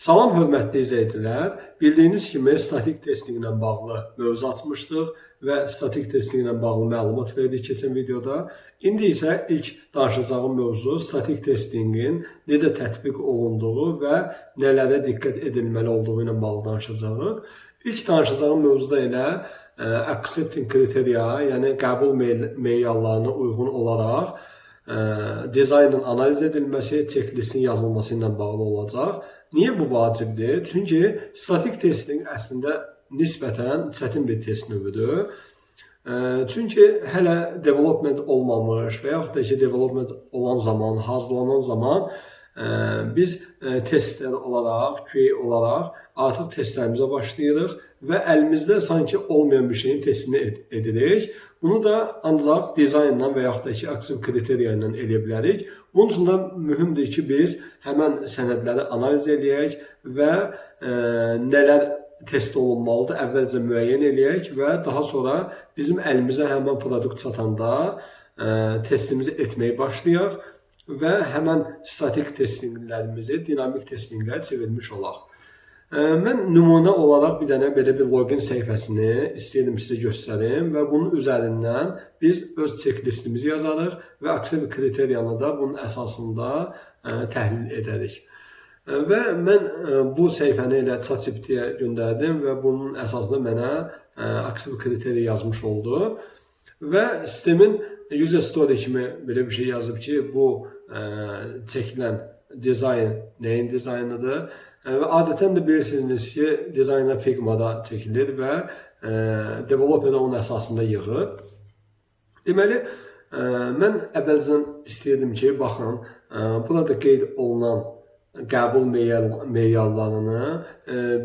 Salam hörmətli izləyicilər. Bildiyiniz kimi statik testing ilə bağlı mövzu açmışdıq və statik testing ilə bağlı məlumat verdik keçən videoda. İndi isə ilk danışacağım mövzu statik testingin necə tətbiq olunduğu və nələrə diqqət edilməli olduğu ilə bağlı danışacağıq. İlk danışacağım mövzuda elə accepting criteria, yəni qəbul meyarlarına uyğun olaraq dizaynın analiz edilməsi, checklistin yazılması ilə bağlı olacaq. Niyə bu vacibdir? Çünki statik testing əslində nisbətən çətin bir test növüdür. Çünki hələ development olmamış və yaxud da ki, development olan zaman, hazırlanan zaman biz testlər olaraq, QA olaraq artıq testlərimizə başlayırıq və əlimizdə sanki olmayan bir şeyin testini edirik. Bunu da ancaq dizaynla və yaxud da ki, accept kriteriya ilə eləyə bilərik. Bunun üçün də mühümdür ki, biz həmən sənədləri analiz eləyək və nələr test olunmalıdır, əvvəlcə müəyyən eləyək və daha sonra bizim əlimizə həmən produkt çatanda testimizi etməyi başlayaq və həmən statik testinglərimizi dinamik testingə çevirmiş olaq. Mən nümunə olaraq bir dənə belə bir login səhifəsini istəyirdim sizə göstərim və bunun üzərindən biz öz checklistimizi yazarıq və accept kriteriyanı da bunun əsasında təhlil edərik. Və mən bu səhifəni elə ChatGPT-yə göndərdim və bunun əsasında mənə accept kriteriya yazmış oldu. Və sistemin user story kimi belə bir şey yazıb ki, bu çəkilən dizayn nəyin dizaynıdır? Və adətən də bilirsiniz ki, dizaynlar Figma-da çəkilir və developer də onun əsasında yığır. Deməli, mən əvvəlcədən istəyirdim ki, baxın, burada qeyd olunan qəbul meyarlarını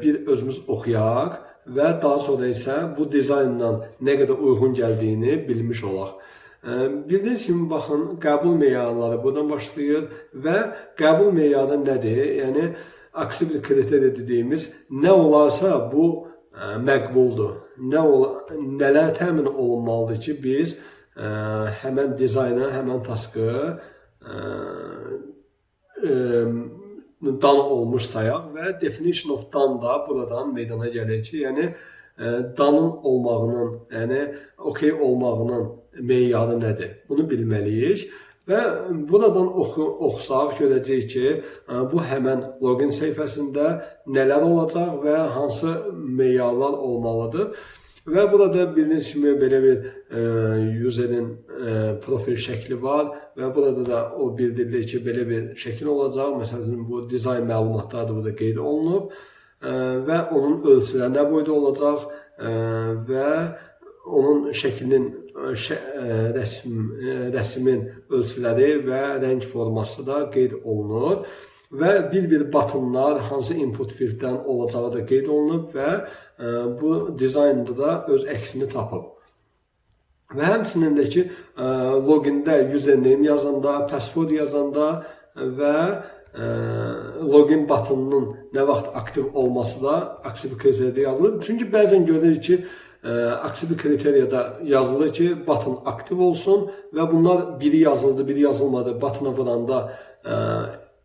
bir özümüz oxuyaq və daha sonra isə bu dizaynla nə qədər uyğun gəldiyini bilmiş olaq. Bildiyiniz kimi, baxın, qəbul meyarları buradan başlayır və qəbul meyarı nədir? Yəni acceptable kriteriya dediyimiz nə olarsa bu məqbuldur. Nələr təmin olunmalıdır ki, biz həmən dizaynı, həmən taskı done olmuş sayaq və definition of done da buradan meydana gəlir ki, yəni done-ın olmağının, yəni okay olmağının meyarı nədir? Bunu bilməliyik və buradan oxusaq görəcəyik ki, bu həmən login səhifəsində nələr olacaq və hansı meyarlar olmalıdır. Və burada bildiyiniz kimi belə bir userin profil şəkli var və burada da o bildirilir ki, belə bir şəkil olacaq. Məsələn, bu dizayn məlumatları da burada qeyd olunub və onun ölçüləri nə boyda olacaq və onun şəklinin rəsmin ölçüləri və rəng forması da qeyd olunur. Və bir-bir buttonlar hansı input fielddən olacağı da qeyd olunub və bu dizaynda da öz əksini tapıb. Və həmçinin də ki, logində username yazanda, password yazanda və login buttonunun nə vaxt aktiv olması da accept kriteriyada yazılır. Çünki bəzən görürük ki, accept kriteriyada yazılır ki, button aktiv olsun və bunlar biri yazıldı, biri yazılmadı. Buttona vuranda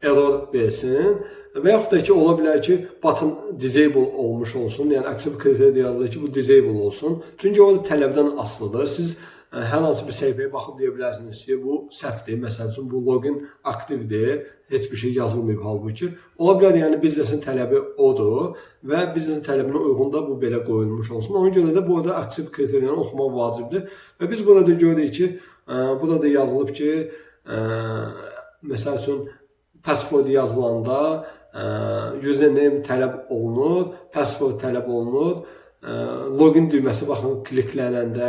error versin və yaxud da ki, ola bilər ki, button disable olmuş olsun. Yəni accept kriteriyada yazılır ki, bu disable olsun. Çünki o da tələbdən asılıdır. Siz hər hansı bir səhifəyə baxıb deyə bilərsiniz ki, bu səhvdir. Məsəl üçün, bu login aktivdir, heç bir şey yazılmayıb halbuki. Ola bilər, yəni biznesin tələbi odur və biznesin tələbinə uyğun da bu belə qoyulmuş olsun. Ona görə də burada accept kriteriyanı oxumaq vacibdir. Və biz burada görürük ki, burada yazılıb ki, məsəl üçün, password yazılanda username tələb olunur, password tələb olunur, login düyməsi baxın kliklənəndə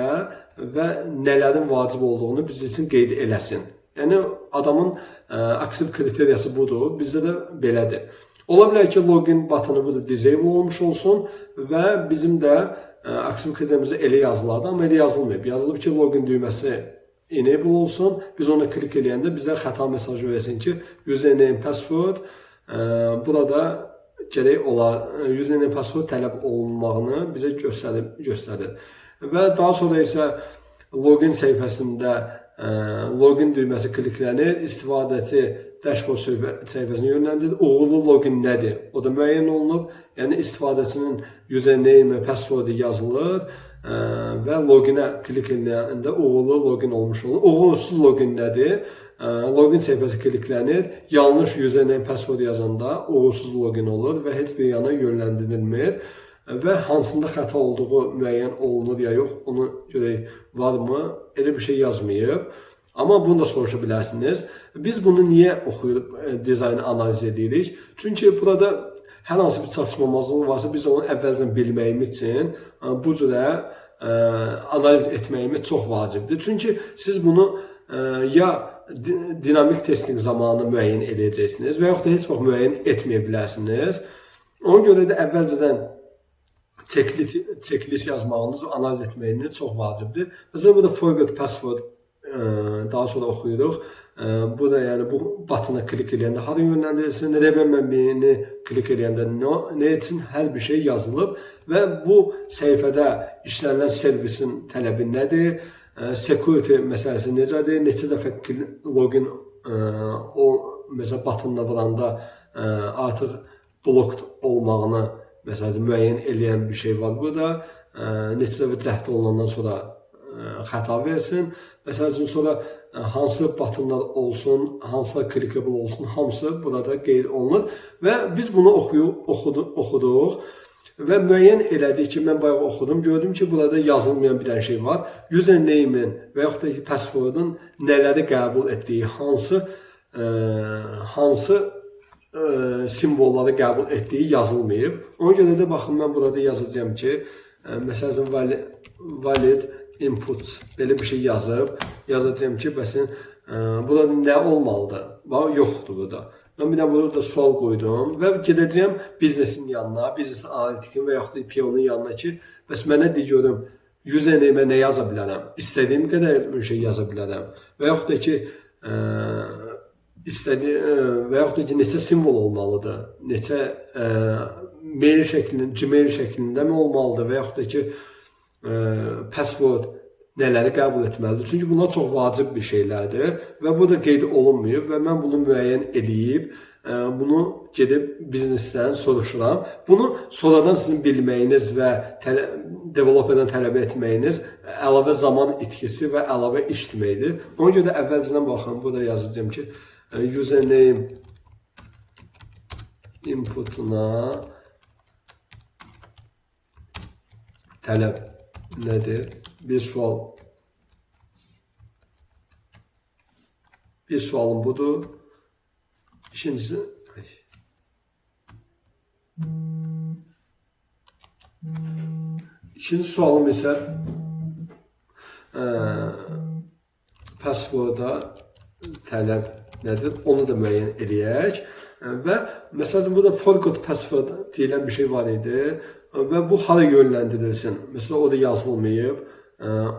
və nələrin vacib olduğunu biz üçün qeyd eləsin. Yəni adamın accept kriteriyası budur, bizdə də belədir. Ola bilər ki, login buttonu burada disable olmuş olsun və bizim də accept kriteriyamızda elə yazılardı, amma elə yazılmayıb. Yazılıb ki, login düyməsi enable olsun. Biz ona klik eləyəndə bizə xəta mesajı versin ki, username, password burada gərək olar, username, password tələb olunmağını bizə göstərir. Və daha sonra isə login səhifəsində login düyməsi kliklənir, istifadəçi dashboard səhifəsinə yönləndirilir. Uğurlu login nədir? O da müəyyən olunub. Yəni istifadəçinin username və passwordu yazılır və loginə klik edəndə uğurlu login olmuş olur. Uğursuz login nədir? Login səhifəsi kliklənir. Yanlış username password yazanda uğursuz login olur və heç bir yana yönləndirilmir. Və hansında xəta olduğu müəyyən olunur ya yox, onu görək varmı? Elə bir şey yazmayıb. Amma bunu da soruşa bilərsiniz. Biz bunu niyə oxuyub dizaynı analiz edirik? Çünki burada hər hansı bir çatışmamazlıq varsa biz onu əvvəlcədən bilməyimiz üçün bu cürə analiz etməyimiz çox vacibdir. Çünki siz bunu ya dinamik testing zamanı müəyyən edəcəksiniz və yaxud da heç vaxt müəyyən etməyə bilərsiniz. Ona görə də əvvəlcədən checklist yazmağınız və analiz etməyiniz çox vacibdir. Məsələn, burada forgot password daha sonra oxuyuruq. Bu da yəni bu butona klik eləyəndə hara yönləndirilsin, remember me-ni klik eləyəndə nə üçün hər bir şey yazılıb və bu səhifədə işlənilən servisin tələbi nədir, security məsələsi necədir, neçə dəfə login o məsələn buttonuna vuranda artıq blocked olmağını məsələn müəyyən eləyən bir şey var burada. Neçə dəfə cəhd olunandan sonra xəta versin. Məsəl üçün sonra hansı buttonlar olsun, hansılar clickable olsun, hamısı burada qeyd olunur və biz bunu oxuduq və müəyyən elədik ki, mən bayaq oxudum, gördüm ki, burada yazılmayan bir dənə şey var. Username-in və yaxud da ki, password-un nələri qəbul etdiyi, hansı simvolları qəbul etdiyi yazılmayıb. Ona görə də baxın, mən burada yazacağam ki, məsəl üçün valid inputs belə bir şey yazıb, yazacağam ki, bəsin, burada nə olmalıdır? Bax, yoxdur burada. Mən bir də burada sual qoydum və gedəcəyəm biznesin yanına, biznes analitikin və yaxud da PO-nun yanına ki, bəs mənə de görüm, username-ə nə yaza bilərəm? İstədiyim qədər bir şey yaza bilərəm. Və yaxud da ki, və yaxud da ki, neçə simvol olmalıdır? Neçə mail şəklində, Gmail şəklində mi olmalıdır? Və yaxud da ki, password nələri qəbul etməlidir? Çünki bunlar çox vacib bir şeylərdir və bu da qeyd olunmayıb və mən bunu müəyyən eləyib, bunu gedib biznesdən soruşuram. Bunu sonradan sizin bilməyiniz və developerdən tələb etməyiniz əlavə zaman itkisi və əlavə iş deməkdir. Ona görə də əvvəlcədən baxın, burada yazacağam ki, username inputuna tələb nədir? Bir sualım budur. İkincisi, ikinci sualım isə passworda tələb nədir? Onu da müəyyən eləyək. Və məsələn, burada forgot password deyilən bir şey var idi və bu hara yönləndirilsin? Məsələn, o da yazılmayıb.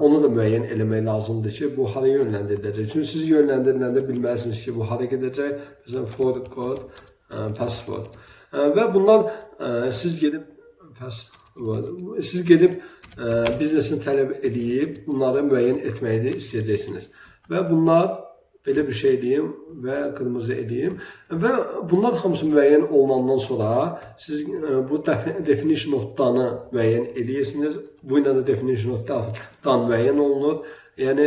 Onu da müəyyən eləmək lazımdır ki, bu hara yönləndiriləcək. Çünki siz yönləndiriləndə bilməlisiniz ki, bu hara gedəcək. Məsələn, forgot password. Və bunlar siz gedib password, siz gedib biznesini tələb eləyib bunları müəyyən etməyini istəyəcəksiniz. Və bunlar belə bir şey eləyim və qırmızı eləyim. Və bunlar hamısı müəyyən olunandan sonra siz bu definition of done-ı müəyyən eləyirsiniz. Bu ilə də definition of done müəyyən olunur. Yəni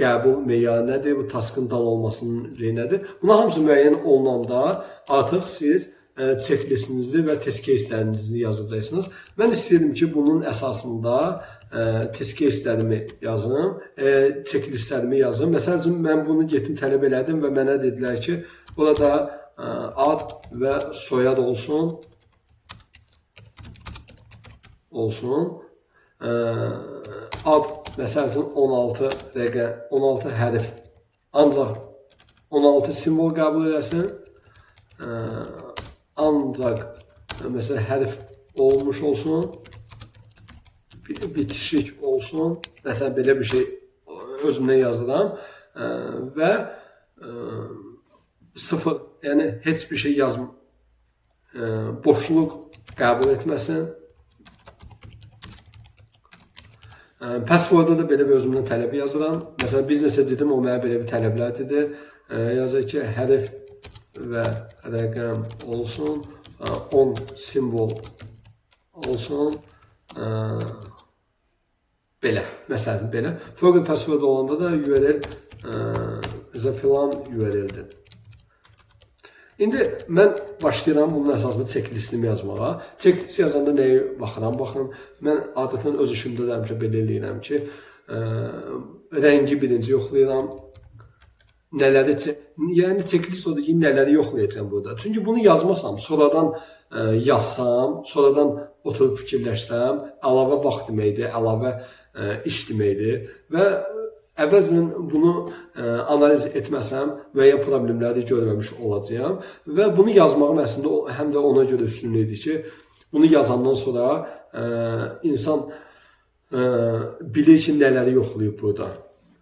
qəbul meyarı nədir, bu taskın done olmasının şeyi nədir? Bunlar hamısı müəyyən olunanda artıq siz checklistinizi və test case-lərinizi yazacaqsınız. Mən istəyirdim ki, bunun əsasında test case-lərimi yazım, checklistlərimi yazım. Məsəl üçün, mən bunu getdim, tələb elədim və mənə dedilər ki, burada ad və soyad olsun. Ad, məsəl üçün, 16 rəqəm, 16 hərf, ancaq 16 simvol qəbul eləsin. Ancaq məsələn, hərf olmuş olsun, bitişik olsun, məsələn, belə bir şey özümdən yazıram və sıfır, yəni heç bir şey yazm, boşluq qəbul etməsin. Password-da da belə bir özümdən tələb yazıram. Məsələn, biznesə dedim, o mənə belə bir tələblər dedi. Yazır ki, hərf və rəqəm olsun, 10 simvol olsun. Belə, məsələn, belə. Forgot password olanda da URL, məsələn, filan URL-dir. İndi mən başlayıram bunun əsasında checklistimi yazmağa. Checklist yazanda nəyə baxıram? Baxın, mən adətən öz işimdə də həmişə belə eləyirəm ki, rəngi birinci yoxlayıram. Nələri, yəni checklist odur ki, nələri yoxlayacağam burada. Çünki bunu yazmasam, sonradan yazsam, sonradan oturub fikirləşsəm, əlavə vaxt deməkdir, əlavə iş deməkdir və əvvəlcədən bunu analiz etməsəm müəyyən problemləri görməmiş olacağam və bunu yazmağım əslində həm də ona görə üstünlükdür ki, bunu yazandan sonra insan bilir ki, nələri yoxlayıb burada.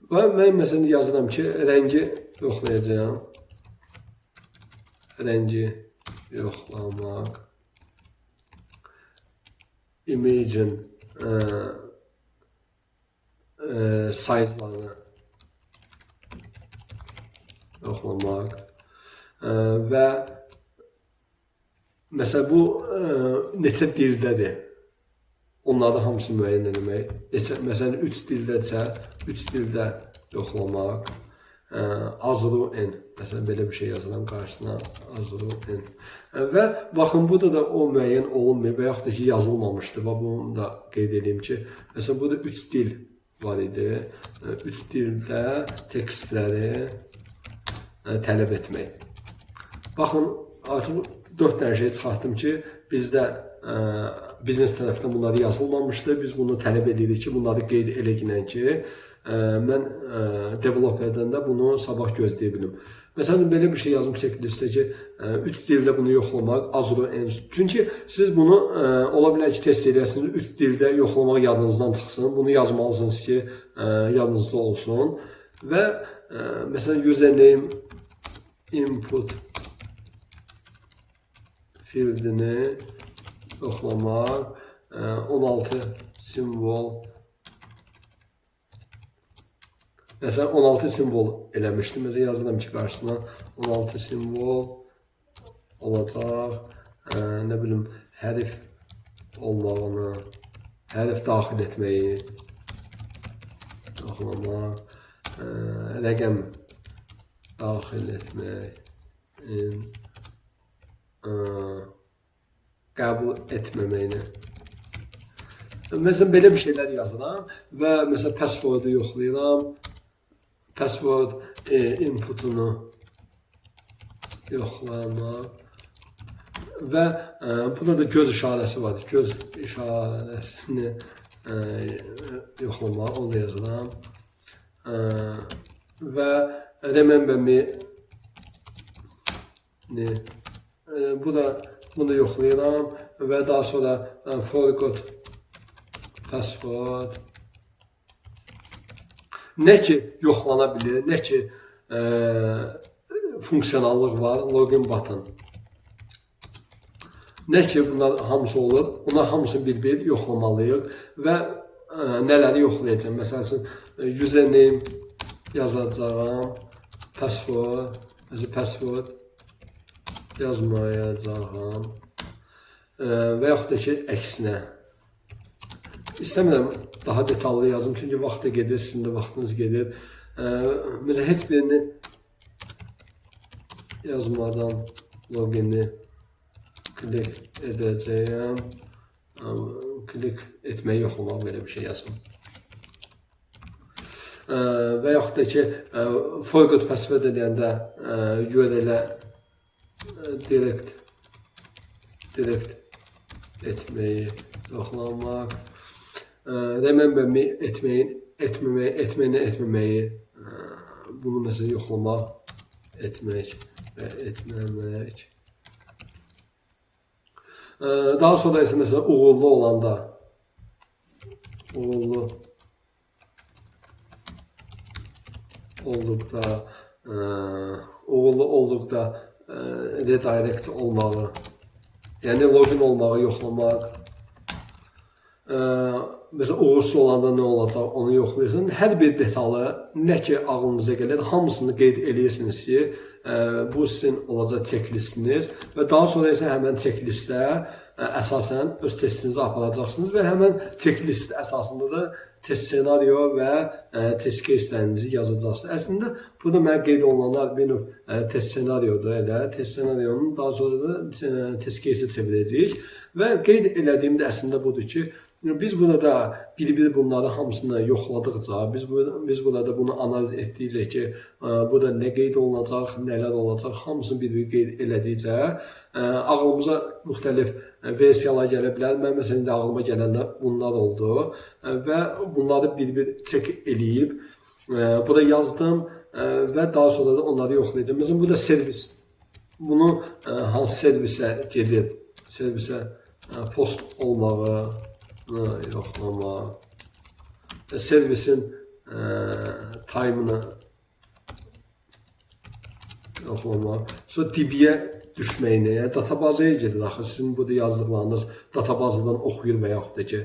Və mən məsələn yazıram ki, rəngi yoxlayacağam. Rəngi yoxlamaq. Image-in size-larını yoxlamaq. Və məsələn bu neçə dildədir? Onları hamısını müəyyən eləmək. Neçə, məsələn 3 dildədirsə, 3 dildə yoxlamaq. Azru N. Məsələn, belə bir şey yazıram qarşısına. Azru N. Və baxın, burada da o müəyyən olunmuyor və yaxud da ki, yazılmamışdı. Bax, bunu da qeyd edeyim ki, məsələn, burada 3 dil var idi. 3 dildə tekstləri tələb etmək. Baxın, artıq 4 dənə şey çıxartdım ki, bizdə biznes tərəfdən bunları yazılmamışdı. Biz bunu tələb edirik ki, bunları qeyd eləginən ki, mən develop edəndə bunu sabah gözləyə bilim. Məsələn, belə bir şey yazım checklistdə ki, 3 dildə bunu yoxlamaq, Azure N. Çünki siz bunu ola bilər ki, test eləyəsiniz, 3 dildə yoxlamaq yadınızdan çıxsın. Bunu yazmalısınız ki, yadınızda olsun. Və məsələn, username input fieldini yoxlamaq, 16 simvol. Məsələn, 16 simvol eləmişdim. Məsələn, yazıram ki, qarşısına 16 simvol olacaq. Nə bilim, hərf olmağını, hərf daxil etməyi yoxlamaq, rəqəm daxil etmək, qəbul etməməyini. Məsələn, belə bir şeylər yazıram və məsələn, password-u yoxlayıram. Password inputunu yoxlamaq və burada da göz işarəsi var. Göz işarəsini yoxlamaq, onu da yazıram. Və remember me bunu da yoxlayıram və daha sonra forgot password. Nə ki yoxlana bilir, nə ki funksionallıq var, login button. Nə ki bunlar hamısı olur, bunlar hamısını bir-bir yoxlamalıyıq və nələri yoxlayacağam. Məsəl üçün, username yazacağam, password, məsələn, password yazmayacağam və yaxud da ki, əksinə. İstəmirəm daha detallı yazım, çünki vaxt da gedir, sizin də vaxtınız gedir. Məsələn, heç birini yazmadan logini klik edəcəyəm. Klik etməyi yoxlamaq, belə bir şey yazım. Və yaxud da ki, forgot password eləyəndə URL-ə direkt etməyi yoxlamaq. Remember me etməyin, etməməyi, etməyini, etməməyi, bunu məsələn yoxlamaq, etmək və etməmək. Daha sonra isə məsələn uğurlu olanda, uğurlu olduqda, uğurlu olduqda redirect olmağı, yəni login olmağı yoxlamaq. Məsələn, uğursuz olanda nə olacaq, onu yoxlayırsınız. Hər bir detalı, nə ki ağlınıza gəlir, hamısını qeyd eləyirsiniz ki, bu sizin olacaq checklistiniz və daha sonra isə həmən checklistə əsasən öz testinizi aparacaqsınız və həmən checklist əsasında da test senaryo və test case-lərinizi yazacaqsınız. Əslində, burada mənə qeyd olunanlar bir növ test senaryodur elə. Test senaryonun daha sonra da test case-ə çevirəcəyik və qeyd elədiyim də əslində budur ki, biz burada bir-bir bunları hamısını yoxladıqca, biz burada bunu analiz etdikcə ki, burada nə qeyd olunacaq, nələr olacaq, hamısını bir-bir qeyd elədikcə ağlımıza müxtəlif versiyalar gələ bilər. Mən məsələn, indi ağlıma gələnlər bunlar oldu və bunları bir-bir check eləyib burada yazdım və daha sonra da onları yoxlayacağım. Məsələn, burada servis, bunu hansı servisə gedir, servisə post olmağı yoxlama, servisin time-ını yoxlama, sonra DB-yə düşməyini, yəni databazaya gedir axı, sizin burada yazdıqlarınız databazadan oxuyur və yaxud da ki,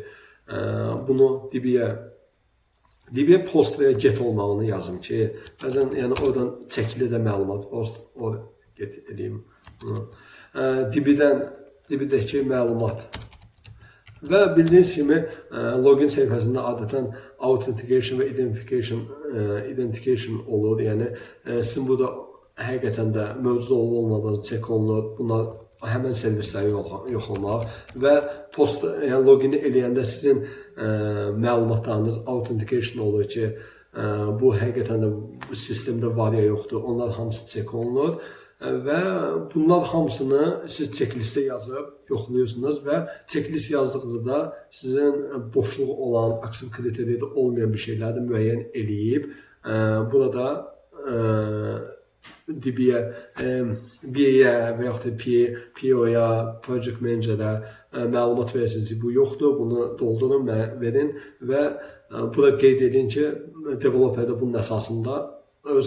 bunu DB-yə post və ya get olmağını yazım ki, bəzən yəni oradan çəkilir də məlumat, post or get eləyim bunu. DB-dəki məlumat. Və bildiyiniz kimi login səhifəsində adətən authentication və identification olur. Yəni sizin burada həqiqətən də mövcud olub olmadığınız check olunur. Bunlar həmən servisləri yoxlamaq və post, yəni logini eləyəndə sizin məlumatlarınız authentication olur ki, bu həqiqətən də bu sistemdə var ya yoxdur. Onlar hamısı check olunur. Və bunlar hamısını siz checklistə yazıb yoxlayırsınız və checklist yazdıqca da sizin boşluq olan, accept kriteriyada olmayan bir şeyləri də müəyyən eləyib burada DB-yə, BA-yə və yaxud da PO-ya, Project Manager-ə məlumat verirsiniz ki, bu yoxdur, bunu doldurun, verin və burada qeyd edin ki, developer də bunun əsasında öz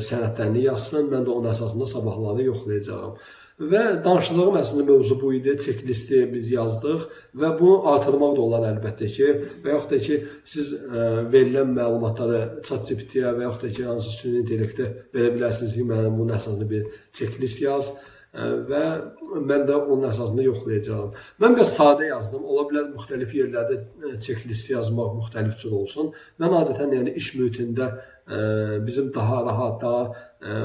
sənədlərini yazsın, mən də onun əsasında sabahları yoxlayacağam. Və danışacağım əslində mövzu bu idi, checklisti biz yazdıq və bunu artırmaq da olar əlbəttə ki, və yaxud da ki, siz verilən məlumatları ChatGPT-yə və yaxud da ki, hansısa süni intellektə verə bilərsiniz ki, mənə bunun əsasında bir checklist yaz və mən də onun əsasında yoxlayacağam. Mən biraz sadə yazdım. Ola bilər müxtəlif yerlərdə checklist yazmaq müxtəlif cür olsun. Mən adətən yəni iş mühitində bizim daha rahat, daha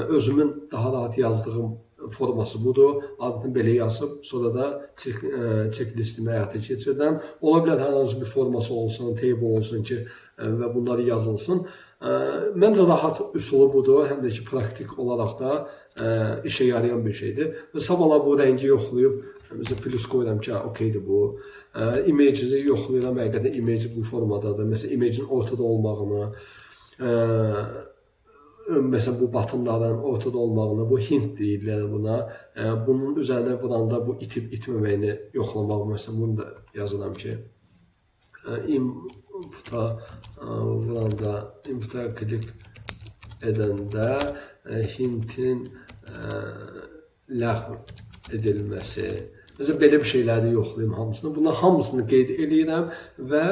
özümün daha rahat yazdığım forması budur. Adətən belə yazıb, sonra da checklistimi həyata keçirdim. Ola bilər hər hansı bir forması olsun, table olsun ki və bunlar yazılsın. Məncə rahat üsulu budur, həm də ki praktik olaraq da işə yarayan bir şeydir. Və sabahlar bu rəngi yoxlayıb, məsələn plus qoyuram ki, okeydir bu. Image-i yoxlayıram, həqiqətən image bu formadadır. Məsələn, image-in ortada olmağını, məsələn, bu buttonların ortada olmağını, bu hint deyirlər buna. Bunun üzərinə vuranda bu itib itməməyini yoxlamaq, məsələn, bunu da yazıram ki, inputa vuranda, inputa klik edəndə hintin ləğv edilməsi. Məsələn, belə bir şeyləri yoxlayım hamısını. Bunların hamısını qeyd eləyirəm və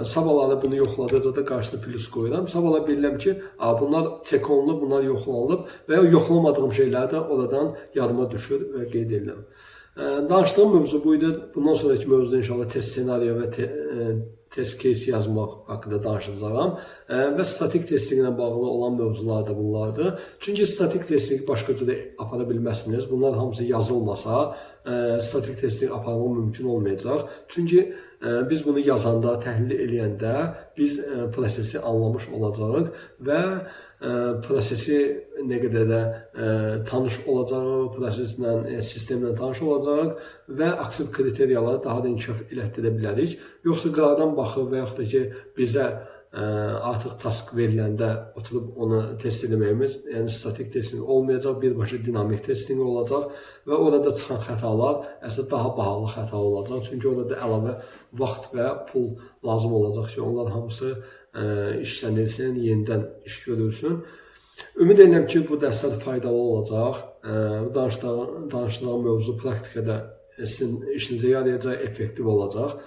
sabahları bunu yoxladıqca da qarşısına plus qoyuram. Sabahlar bilirəm ki, bunlar check olunub, bunlar yoxlanılıb və ya yoxlamadığım şeylər də oradan yadıma düşür və qeyd edirəm. Danışdığım mövzu bu idi. Bundan sonraki mövzuda inşallah test senaryo və test case yazmaq haqqında danışacağam və statik testing ilə bağlı olan mövzular da bunlardır. Çünki statik testing başqa cür apara bilməzsiniz. Bunlar hamısı yazılmasa statik testing aparmaq mümkün olmayacaq. Çünki biz bunu yazanda, təhlil eləyəndə biz prosesi anlamış olacağıq və prosesi nə qədər də tanış olacağıq, proseslə, sistemlə tanış olacağıq və accept kriteriyaları daha da inkişaf elətdirə bilərik. Yoxsa qıraqdan baxıb və yaxud da ki, bizə artıq task veriləndə oturub onu test eləməyimiz, yəni statik testing olmayacaq, birbaşa dinamik testing olacaq və orada çıxan xətalar əslində daha bahalı xəta olacaq. Çünki orada əlavə vaxt və pul lazım olacaq ki, onlar hamısı işlənilsin, yenidən iş görülsün. Ümid edirəm ki, bu dərslər faydalı olacaq. Danışdığım mövzu praktikada sizin işinizə yarayacaq, effektiv olacaq.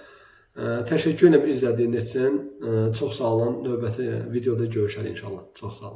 Təşəkkür edirəm izlədiyiniz üçün. Çox sağ olun. Növbəti videoda görüşərik inşallah. Çox sağ olun.